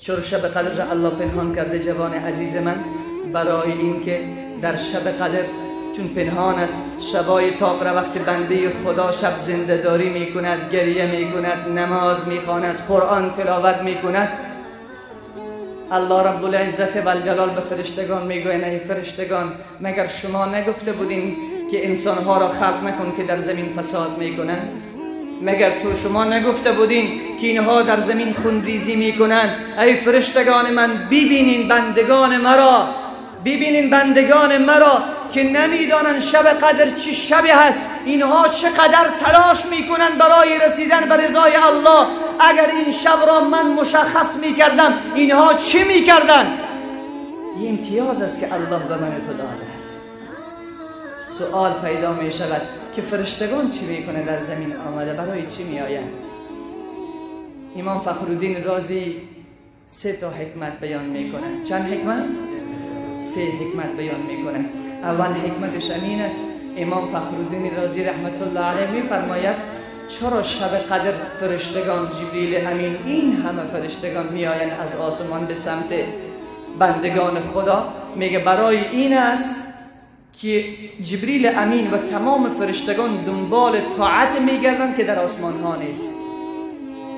چرا شب قدر را الله پنهان کرده جوان عزیز من؟ برای اینکه در شب قدر چون پنهان است، شبای تاق را وقت بنده خدا شب زنده داری میکند، گریه میکند، نماز میخواند، قرآن تلاوت میکند، الله رب العزت و الجلال به فرشتگان میگوید ای فرشتگان، مگر شما نگفته بودین که انسانها را خلق نکن که در زمین فساد میکنند؟ مگر تو شما نگفته بودین که اینها در زمین خونریزی میکنند؟ ای فرشتگان من، ببینین بندگان مرا، ببینین بندگان مرا که نمیدانند شب قدر چه شبی هست. اینها چقدر تلاش میکنند برای رسیدن به رضای الله. اگر این شب را من مشخص میکردم اینها چی میکردن؟ این امتیاز است که الله به من تو داده است. سوال پیدا میشود که فرشتگان چی میکنه در زمین آمده، برای چی میآیند؟ امام فخرالدین رازی 3 تا حکمت بیان میکنه. چند حکمت؟ 3 حکمت بیان میکنه. اول حکمتش امین است. امام فخرالدین رازی رحمت الله علیه میفرماید چرا شب قدر فرشتگان، جبریل امین، این همه فرشتگان میآیند از آسمان به سمت بندگان خدا؟ میگه برای این است که جبریل امین و تمام فرشتگان دنبال طاعت میگردند که در آسمان ها نیست.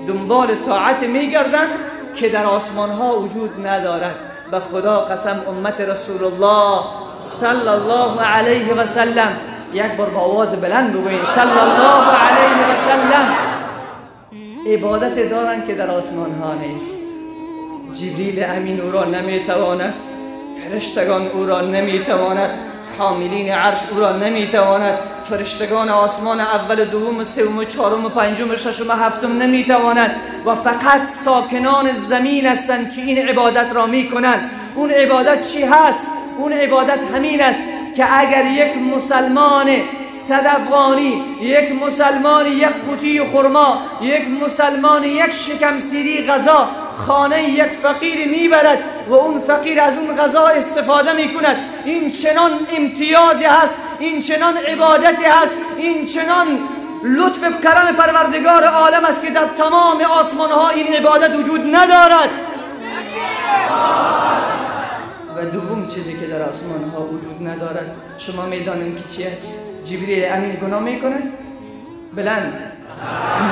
دنبال طاعت میگردند که در آسمان ها وجود ندارد. به خدا قسم امت رسول الله صلی الله علیه و سلم، یک بار با آواز بلند بگویید صلی الله علیه و سلم، عبادت دارند که در آسمان ها نیست. جبریل امین او را نمیتواند، فرشتگان او را نمیتواند، حاملین عرش او را نمیتواند، فرشتگان آسمان اول، دوم، سوم، چهارم، پنجم، ششم، هفتم نمیتواند و فقط ساکنان زمین هستند که این عبادت را میکنند. اون عبادت چی هست؟ اون عبادت همین است که اگر یک مسلمان 100 افغانی، یک مسلمان یک قوطی خرما، یک مسلمان یک شکم سیری غذا خانه یک فقیر میبرد و اون فقیر از اون غذا استفاده میکند، این چنان امتیازی هست، این چنان عبادتی هست، این چنان لطف کرم پروردگار عالم است که در تمام آسمان ها این عبادت وجود ندارد. و دوم چیزی که در آسمان ها وجود ندارد، شما میدانید که چی است؟ جبریل امین گناه میکند؟ بلند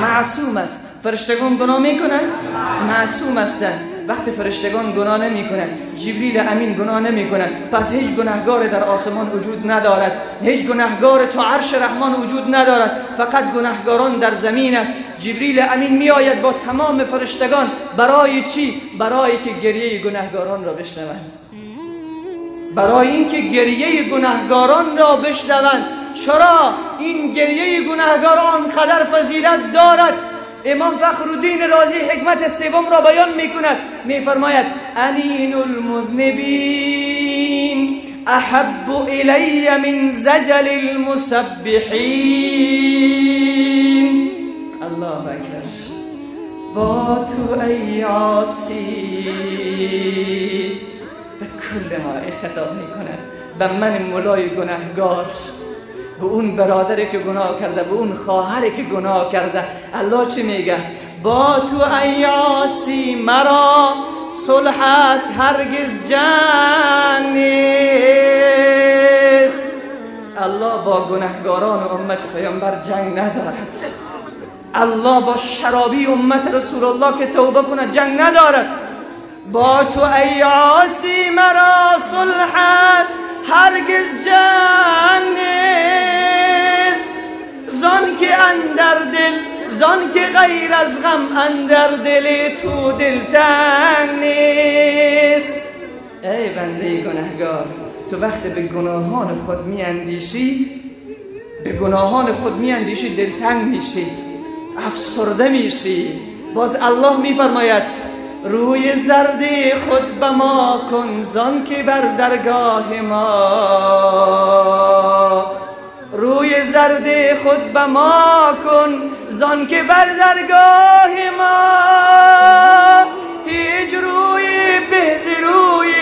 معصوم است. فرشتگان گناه میکنند؟ معصوم هستند. وقتی فرشتگان گناه نمیکنند، جبریل امین گناه نمیکند، پس هیچ گناهگار در آسمان وجود ندارد، هیچ گناهگار تو عرش رحمان وجود ندارد، فقط گناهگاران در زمین است. جبریل امین میآید با تمام فرشتگان برای چی؟ برای که گریه گناهگاران را بشنوند، برای اینکه گریه گناهگاران را بشنوند. چرا این گریه گناهگاران قدر فضیلت دارد؟ امام فخرالدین رازی حکمت سوم را بیان میکند، میفرماید انین المذنبین احب الی من زجل المسبحین. الله اکبر. با تو ای عاصی، به کل ما خطاب میکند، به من مولای گناهگار، به اون برادری که گناه کرده، به اون خواهری که گناه کرده. الله چی میگه؟ با تو ای عاصی مرا صلح است هرگز جنگ نیست. الله با گناهگاران امت پیامبر جنگ ندارد. الله با شرابی امت رسول الله که توبه کنه جنگ ندارد. با تو ای عاصی مرا صلح است هرگز جنگ نیست. زان که اندر دل، زان که غیر از غم اندر دل تو دلتنگ نیست. ای بنده گناهگار، تو وقت به گناهان خود میاندیشی، به گناهان خود میاندیشی، دلتنگ میشی، افسرده میشی. باز الله میفرماید روی زرد خود به ما کن زان که بر درگاه ما، روی زرد خود به ما کن زان که بر درگاه ما، هیچ روی به ز روی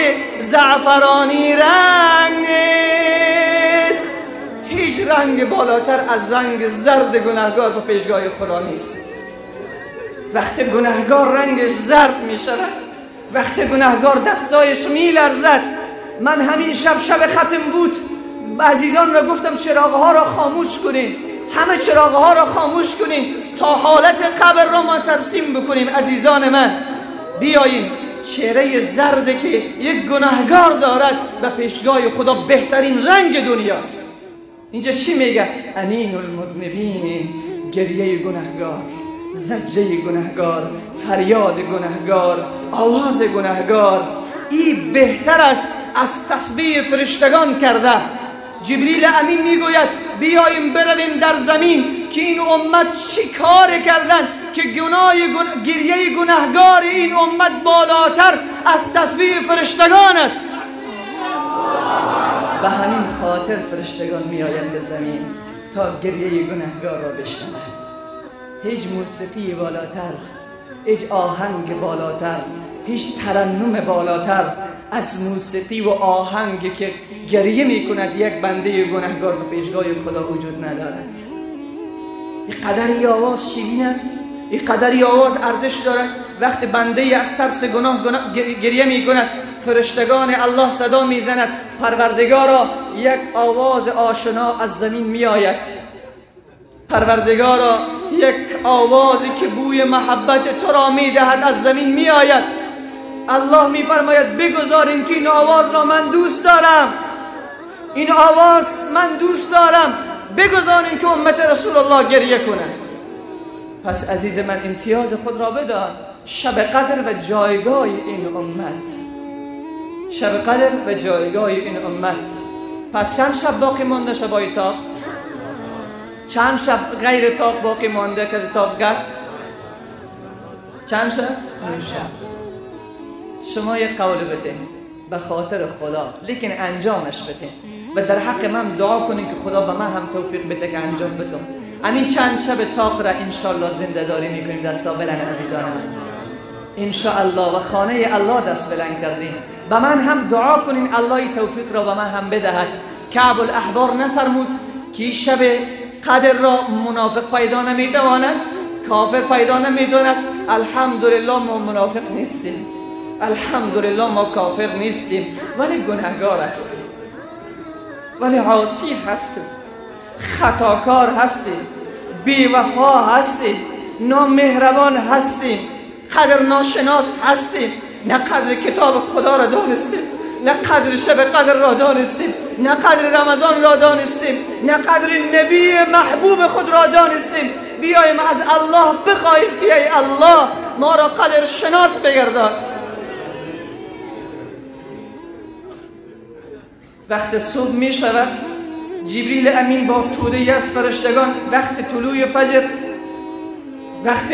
زعفرانی رنگ نیست. هیچ رنگ بالاتر از رنگ زرد گناهگار به پیشگاه خدا نیست. وقتی گناهگار رنگش زرد می شود، وقت گناهگار دستایش میلرزد. من همین شب، شب ختم بود، عزیزان را گفتم چراغها را خاموش کنین، همه چراغها را خاموش کنین تا حالت قبر را ما ترسیم بکنیم. عزیزان من بیاییم چهره زرد که یک گناهگار دارد به پیشگاه خدا بهترین رنگ دنیاست. اینجا چی میگه؟ انین المذنبین، گریه گناهگار، زجه گناهگار، فریاد گناهگار، آواز گناهگار، این بهتر است از تسبیح فرشتگان کرده. جبریل امین میگوید بیاییم برویم در زمین که این امت چی کار کردن که گریه گناهگار این امت بالاتر از تسبیح فرشتگان است. به همین خاطر فرشتگان میآیند به زمین تا گریه گناهگار را بشنوند. هیچ موسیقی بالاتر، هیچ آهنگ بالاتر، هیچ ترنم بالاتر از موسیقی و آهنگ که گریه میکند یک بنده گناهگار به پیشگاه خدا وجود ندارد. این قدر آواز شیرین است، این قدر آواز ارزش دارد. وقتی بنده از ترس گناه گریه میکند، فرشتگان الله صدا میزند پروردگارا، یک آواز آشنا از زمین میآید. پروردگارا، یک آوازی که بوی محبت تو را میدهد از زمین میآید. الله میفرماید بگذارین که این آواز را من دوست دارم، این آواز من دوست دارم، بگذارین که امت رسول الله گریه کنه. پس عزیز من امتیاز خود را بدان، شب قدر و جایگاه این امت، شب قدر و جایگاه این امت. پس چند شب باقی مانده شبای تاق؟ چند شب غیر تاق باقی مانده که تاق گت؟ چند شب؟ 9 شب. شما یک قول بده به خاطر خدا، لیکن انجامش بده و در حق من دعا کنین که خدا به من هم توفیق بده که انجام بدم. همین چند شب تاق را انشالله زنده داری میکنیم. دستا بلند عزیزان من، انشاءالله و خانه الله دست بلند کردیم. به من هم دعا کنین الله توفیق را به من هم بدهد. کعب الاحبار نفرمود که شب قدر را منافق پیدا نمیتواند، کافر پیدا نمیتواند. الحمدلله ما منافق نیستیم، الحمدلله ما کافر نیستیم، ولی گناهگار هستیم، ولی عاصی هستیم، خطاکار هستیم، بیوفا هستیم، نامهربان هستیم، قدر ناشناس هستیم. نه قدر کتاب خدا را دانستیم، نه قدر شب قدر را دانستیم، نه قدر رمضان را دانستیم، نه قدر نبی محبوب خود را دانستیم. بیایم از الله بخواهیم که ای الله ما را قدر شناس بگردان. وقت صبح می شود، جبریل امین با توده از فرشتگان وقت طلوع فجر، وقت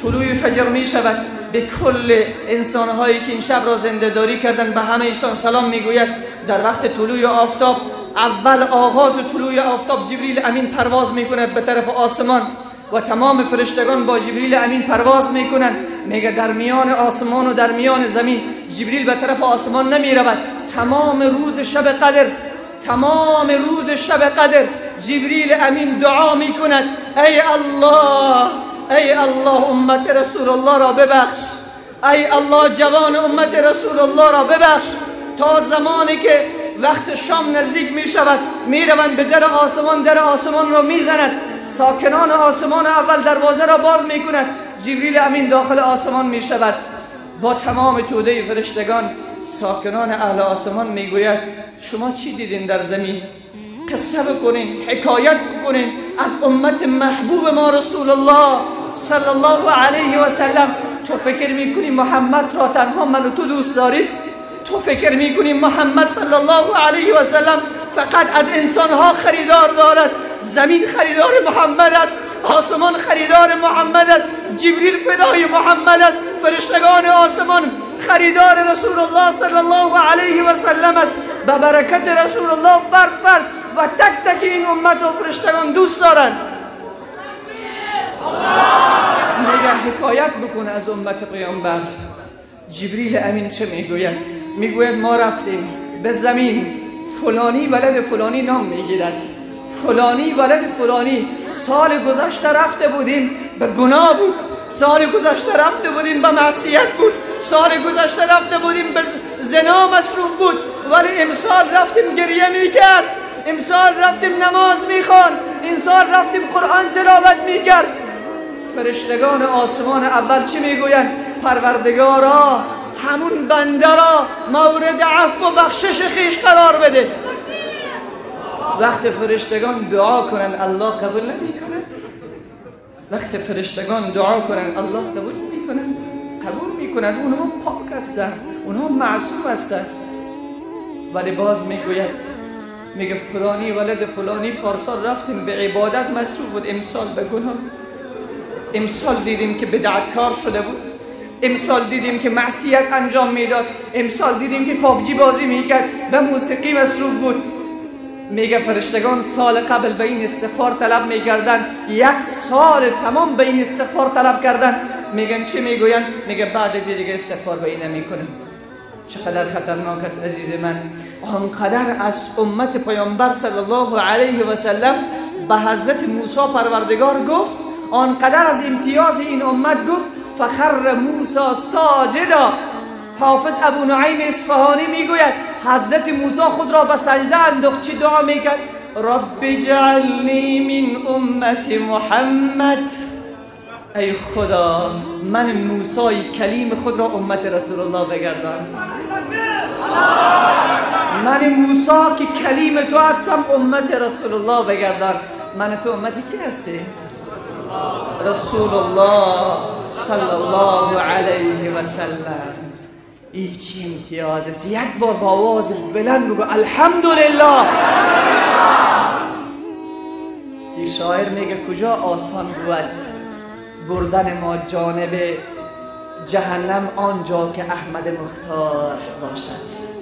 طلوع فجر می شود، به کل انسانهایی که این شب را زنده داری کردن به همه ایشان سلام میگوید. در وقت طلوع آفتاب، اول آغاز طلوع آفتاب، جبریل امین پرواز میکند به طرف آسمان و تمام فرشتگان با جبریل امین پرواز میکنند. میگه در میان آسمان و در میان زمین جبریل به طرف آسمان نمیرود. تمام روز شب قدر، تمام روز شب قدر جبریل امین دعا میکند ای الله، ای الله امت رسول الله را ببخش، ای الله جوان امت رسول الله را ببخش. تا زمانی که وقت شام نزدیک می شود، می روند به در آسمان، در آسمان را می زند. ساکنان آسمان اول دروازه را باز می کند. جبریل امین داخل آسمان می شود با تمام توده فرشتگان. ساکنان اهل آسمان می گوید شما چی دیدین در زمین؟ قصه بکنین، حکایت بکنین از امت محبوب ما رسول الله صلی الله علیه و سلم. تو فکر میکنی محمد را تنها من و تو دوست داری؟ تو فکر میکنی محمد صلی الله علیه و سلم فقط از انسانها خریدار دارد؟ زمین خریدار محمد است، آسمان خریدار محمد است، جبریل فدای محمد است، فرشتگان آسمان خریدار رسول الله صلی الله علیه و سلم است. به برکت رسول الله فرد فرد و تک تک این امت و فرشتگان دوست دارند. میگه حکایت بکنه از امت پیامبر. جبریل امین چه میگوید؟ میگوید ما رفتیم به زمین، فلانی ولد فلانی نام میگیرد، فلانی ولد فلانی، سال گذشته رفته بودیم به گناه بود، سال گذشته رفته بودیم به معصیت بود، سال گذشته رفته بودیم به زنا مصروف بود، ولی امسال رفتیم گریه میکرد، امسال رفتیم نماز میخوان، امسال رفتیم قرآن تلاوت میکرد. فرشتگان آسمان اول چی میگویند؟ پروردگارا همون بنده را مورد عفو و بخشش خویش قرار بده. وقت فرشتگان دعا کنند الله قبول نمیکند. وقت فرشتگان دعا کنند الله قبول نمیکند. قبول میکند. اونها پاک هستند، اونها معصوم هستند. ولی باز میگوید، میگه فلانی ولد فلانی پارسال رفتیم به عبادت مصروف بود، امسال به گناه. امسال دیدیم که بدعتکار شده بود، امسال دیدیم که معصیت انجام میداد، امسال دیدیم که پابجی بازی میکرد، به موسیقی مصروف بود. میگه فرشتگان سال قبل به این استغفار طلب میکردن، یک سال تمام به این استغفار طلب کردن. میگن چی میگوین؟ میگه بعد از دیگه استغفار به این نمیکنم. چقدر خطرناک است عزیز من. آنقدر از امت پیامبر صلی الله علیه و سلم به حضرت موسی پروردگار گفت، آنقدر از امتیاز این امت گفت، فخر موسی ساجدا. حافظ ابو نعیم اصفهانی میگوید حضرت موسی خود را به سجده انداخت. چی دعا میکرد؟ رب اجعلنی من امت محمد. ای خدا من موسی کلیم خود را امت رسول الله بگردان. من موسی که کلیم تو هستم امت رسول الله بگردان. من تو امت کی هستی؟ رسول الله صلی الله علیه و سلم. این چی امتیاز است؟ یک بار با آواز بلند بگو الحمدلله. یک شاعر میگه کجا آسان بود بردن ما جانب جهنم آنجا که احمد مختار باشد.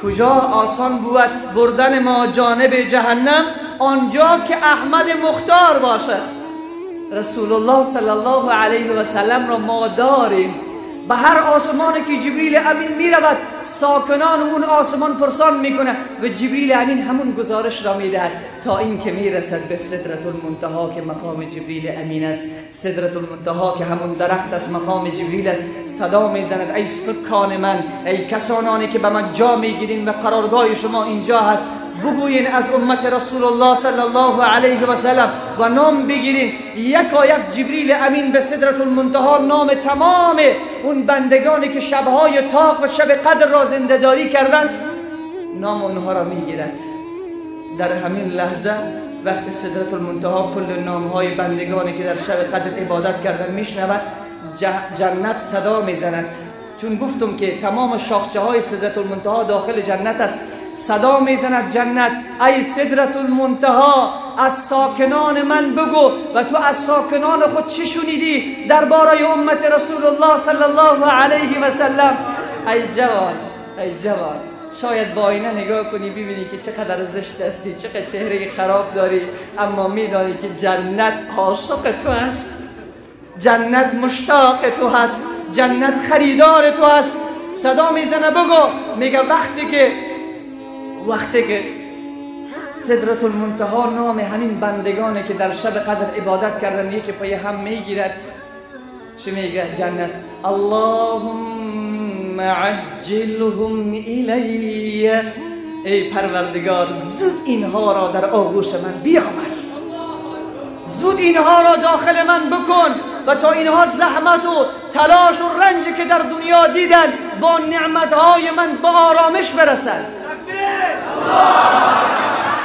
کجا آسان بود بردن ما جانب جهنم آنجا که احمد مختار باشد. رسول الله صلی الله علیه و سلم را ما داریم. به هر آسمانی که جبریل امین می رود ساکنان اون آسمان پرسان میکنه و جبریل امین همون گزارش را میدهد تا اینکه میرسد به سدرة المنتها که مقام جبریل امین است. سدرة المنتها که همون درخت است، مقام جبریل است. صدا میزند ای سکان من، ای کسانانی که به من جا میگیرین و قرارگاه شما اینجا هست، بگویین از امت رسول الله صلی الله علیه و سلم و نام بگیرین. یکا یک جبریل امین به سدرة المنتها نام تمام اون بندگانی که شبهای طاق و شب قدر را زنده داری کردن نام اونها را میگیرد. در همین لحظه وقت سدرة المنتها کل نامهای بندگانی که در شب قدر عبادت کردن میشنود، جنت صدا میزند. چون گفتم که تمام شاخچه های سدرة المنتها داخل جنت است، صدا میزند جنت ای سدرة المنتها از ساکنان من بگو و تو از ساکنان خود چی شنیدی درباره امت رسول الله صلی الله علیه و سلم. ای جوان، ای جوان، شاید با آینه نگاه کنی ببینی که چقدر زشت هستی، چقدر چهره خراب داری، اما میدانی که جنت عاشق تو است، جنت مشتاق تو هست، جنت خریدار تو هست. صدا میزنه بگو. میگه وقتی که سدرة المنتها نام همین بندگانه که در شب قدر عبادت کردن یکی پای هم میگیرد، چی میگه جنت؟ اللهم عجلهم الی. ای پروردگار زود اینها را در آغوش من بیاور، زود اینها را داخل من بکن و تا اینها زحمت و تلاش و رنج که در دنیا دیدن با نعمتهای من با آرامش برسند.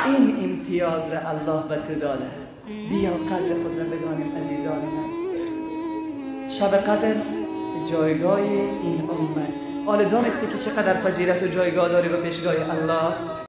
این امتیاز را الله به تو داده. بیا قدر خود را بدانیم عزیزان من. شب قدر جایگاه این امت. حالا دانستی که چقدر فضیلت و جایگاه داری به پیشگاه الله.